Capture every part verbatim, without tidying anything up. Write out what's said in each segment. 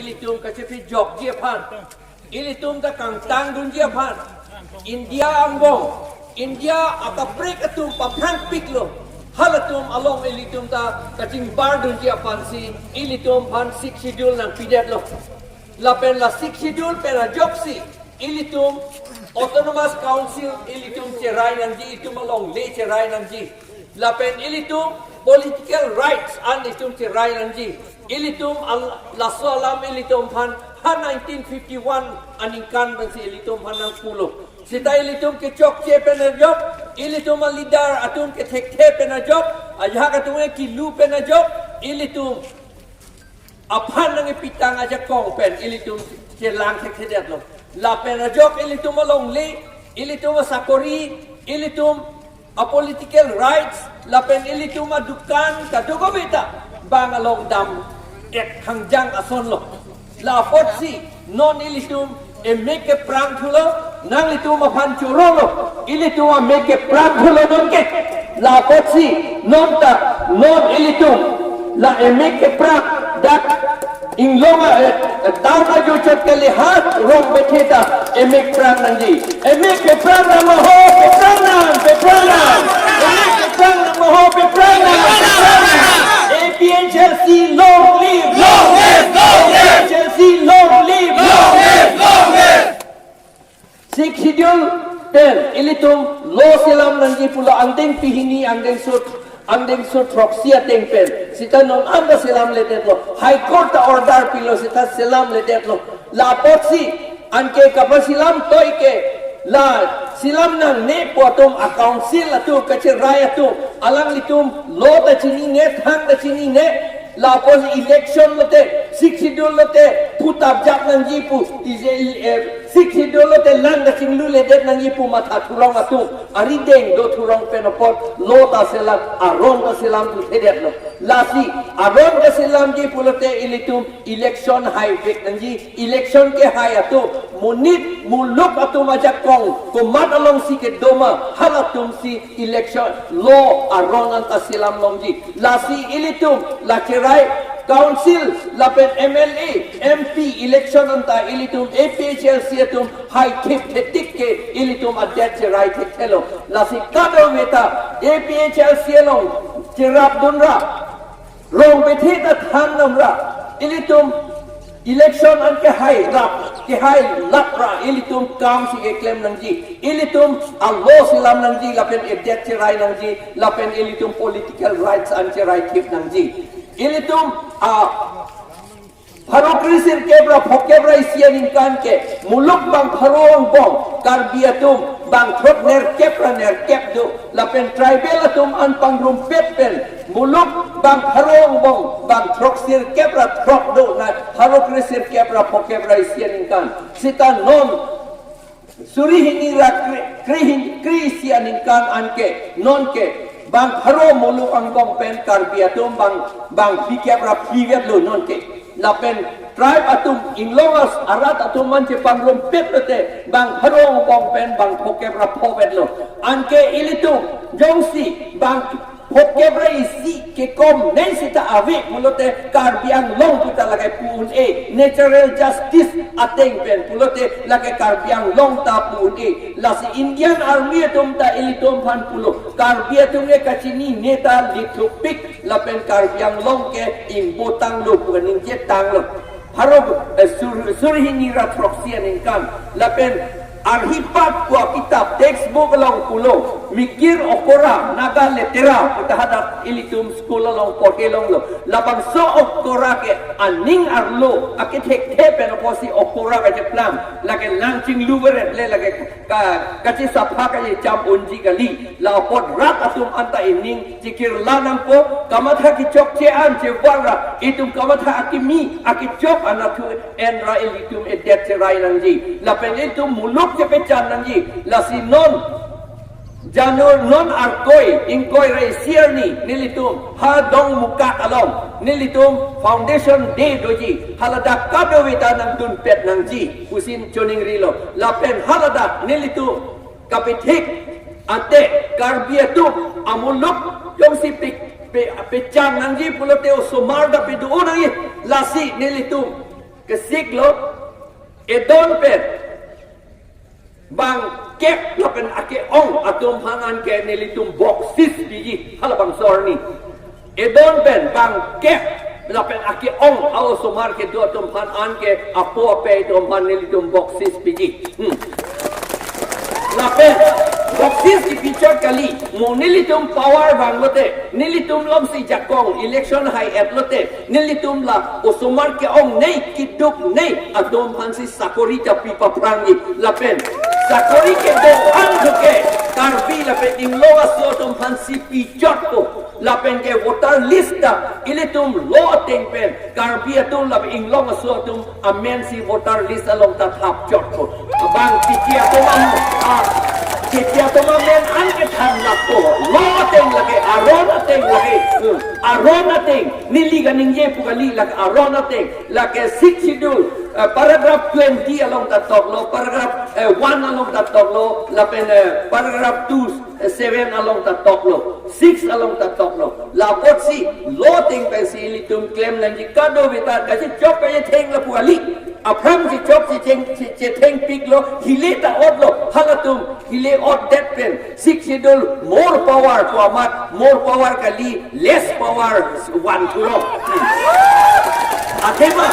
ilitum kachepajokji aphan, ilitum ta kangtangdunji aphan, India angbong, India akaprek atum paphrangpiklo. Halatum along ilitum ta kachingbardunji aphansi ilitum aphan Sixth Schedule nangpidetlo. Lapen la Sixth Schedule pen ajoksi ilitum Autonomous Council ilitum cherai nangji, itum alongle cherai nangji. Lapen ilitum political rights an itum cherai nangji. Ilitum al-, laso alam ilitum aphan ha nineteen fifty-one aningkan pensi ilitum aphan nangpulo. Seta ilitum kechokche pen ajok, ilitum aleader atum kethekthe pen ajok, ajahak atum kilu pen ajok, ilitum aphan nangkepitang ajakong pen ilitum chelang thekthedetlo. Lapen ajok ilitum alongle, ilitum asakori, ilitum apolitical rights, lapen ilitum adukan kadokave ta bang along dam-et hangjang asonlo. La apotsi non ilitum emek keprangthulo, nanglitum aphan chorolo, ilitum amek keprangthulo nonke. La apotsi non ta, non ilitum la emek keprang dak inglong a, eh, town ajochot kali ha Rongpethe ta emek prang nangji. Emek keprang nang ma ho, keprang nang, keprang nang. Emek keprang nang ma ho, keprang nang, keprang nang. A P H L C long live, long live, long live. A P H L C long live, long live, long live. Sixth Schedule pen ilitum law selam nangji pulo angdeng pehini, angdengso, angdengso throksi ateng pen. Seta non anta selamledetlo. High Court ta order pilo seta selamledetlo. La apotsi anke kapaselam toi ke la selam nangne pu atum a-council atum kacherai atum alanglitum law ta chinine, thang ta chinine. La apotsi election lote, Sixth Schedule lote, putap jap nangji pu, ije, eh, Sixth Schedule lote lang kachingluledet nangji pu matha thurong atum, arideng do thurong pen apot, law ta selam, aron ta selamthedetlo. Lasi, aron ta selamji pulote ilitum election haivek nangji, election kehai atum, monit muluk atum ajakong, komat alongsi kedo ma, halatumsi election law aron anta selam longji. Lasi ilitum, la cherai council, lapen M L A, M P election anta ilitum A P H L C atum haithip thetik ke ilitum adet cherai thekthelo. Lasi kadokave ta A P H L C along cherapdunra, Rongpethe ta than namra, ilitum election an kehairap, kehailapra, ilitum kamsi keklem nangji, ilitum a-law selam nangji, lapen edet cherai nangji, lapen ilitum political rights an cherai thip nangji. Ilitum a pharo kre sirkep ra phokep ra isi aningkan ke muluk bang pharo angbong Karbi atum bang throk nerkep ra nerkep do, lapen tribal atum an pangrumpet pen muluk bang pharo angbong bang throk sirkep ra throk do na pharo kre sirkep ra phokep ra isi aningkan. Seta non suri hini ra kre, kre hin, kre isi aningkan anke, nonke, bang pharo muluk angbong pen Karbi atum bang, bang phlikep ra phlivet lo nonke. Lapen tribe atum inglong as arat atum man chepangrumpet lote, bang pharo angbong pen bang phokep ra phovet lo. Anke ilitum, jongsi, bang phokep ra isi kekom nei seta ave pulote Karbi Anglong puta lake pu un-e, natural justice ateng pen pulote lake Karbi Anglong ta pu un-e. Lasi Indian Army atum ta ilitum aphan pulo, Karbi atum ke kachinine ta lithupik lapen Karbi Anglong ke ingbotanglo pu kaningjetanglo. Pharo, eh, sur, suri hini ra throksi aningkan. Lapen arhipat pu akitap textbook along pulo, Mikir Okora, Naga Letera, puta hadak ilitum school along porhe longlo. Labangso okora ke aning arlo, akethekthe pen apotsi okora kacheplang, lake lang chinglu veret le lake ka, kachesapha kachecham unji kali, la apot rat atum anta ining chikirla nangpo, kamatha kechokche an chevar ra, itum kamatha akimi, akechok anatthu en ra ilitum edet cherai nangji. Lapen itum muluk chepechan nangji. Lasi non, January non Arkoi, ingkoi ra isi arni, nelitum, ha Dongmukak along, nelitum Foundation Day doji, haladak kadokave ta nangdunpet nangji, pusi choningrilo. Lapen haladak, nelitum, kapithik, ante Karbi atum amuluk jongsi pe, pe, pechan nangji pulote osomar ta pedo nangji, lasi nelitum Kesik lo, edon pen bang kep lapen ake-ong atum aphan anke nelitum boksis piji, halabangso arni. Edon pen bang kep lapen ake-ong a-osomar kedo atum aphan anke apo ape atum aphan nelitum boksis piji. Hmm. Lapen boksis kipi chot kali, mo nelitum power vanglote, nelitum lomsi jakong election hai-et lote, nelitum la osomar ke-ongnei, keduknei atum aphansi sakori ta pi paphrangji. Lapen sakori kedo-an thuke Karbi lapen inglong aso atum aphansi pi chotpo. Lapen ke voter list ta ilitum law ateng pen Karbi atum lapen inglong aso atum amensi voter list along ta thap chotpo. Abang Keche atum am, ah, Keche atum amen an kethan lakpo. Law ateng lake, aron ateng lake. Hmm. Aron ateng. Neli kaningje pu kali, lake aron ateng. Lake Sixth Schedule, eh, paragraph twenty along ta toklo, paragraph, eh, one along ta toklo, lapen, eh, paragraph two, eh, seven along ta toklo, six along ta toklo. Lapotsi law ateng pensi ilitum klem nangji, kadokave ta kachechok kachetheng lapu kali. Aphrang chechok checheng, che-, chethengpiklo, hile ta otlo, halatum hile otdet pen Sixth Schedule more power pu amat, more power kali, less power van thurong. Athema,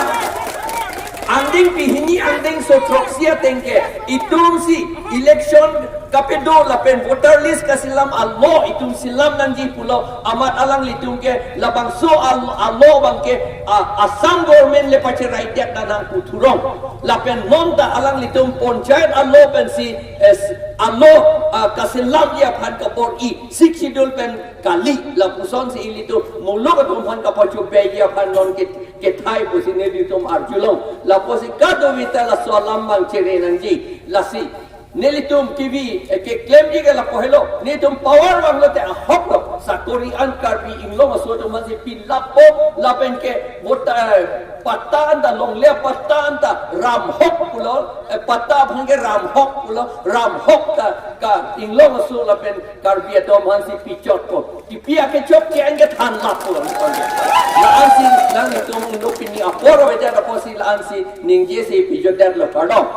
angdeng pehini angdengso throksi ateng ke itumsi election kapedo lapen voter list kaselam a-law itum selam nangji pulo amat alanglitum ke labangso a-, a-law abang ke, a, Assam government le pacherai det nang pu thurong. Lapen non ta alanglitum panchayat a-law pensi, eh, a-law, ah, kaselamji aphan kabor-i, Sixth Schedule pen kali, lapusonsi ilitum muluk atum aphan kapachobeji aphan non ke, kethai pusi nelitum arjulong. Lapusi kadokave ta laso alam abang chere nangji. Lasi nelitum kibi, eh, keklemji ke lapu helo. Nelitum power vanglote ahok lo. Sakori an Karbi inglong aso atum aphansi pi lappo, lapen ke voter, eh, patta anta longle, patta anta ramhok pulo, eh, patta aphan ke ramhok pulo, ramhok ta ka inglong aso lapen Karbi atum aphansi pi chotpo. Kipi ake chok ke anke than lappo. La-ansi nanglitum inut pini apor avedet apotsi la-ansi ningjesi pi chotdetlo, kardom.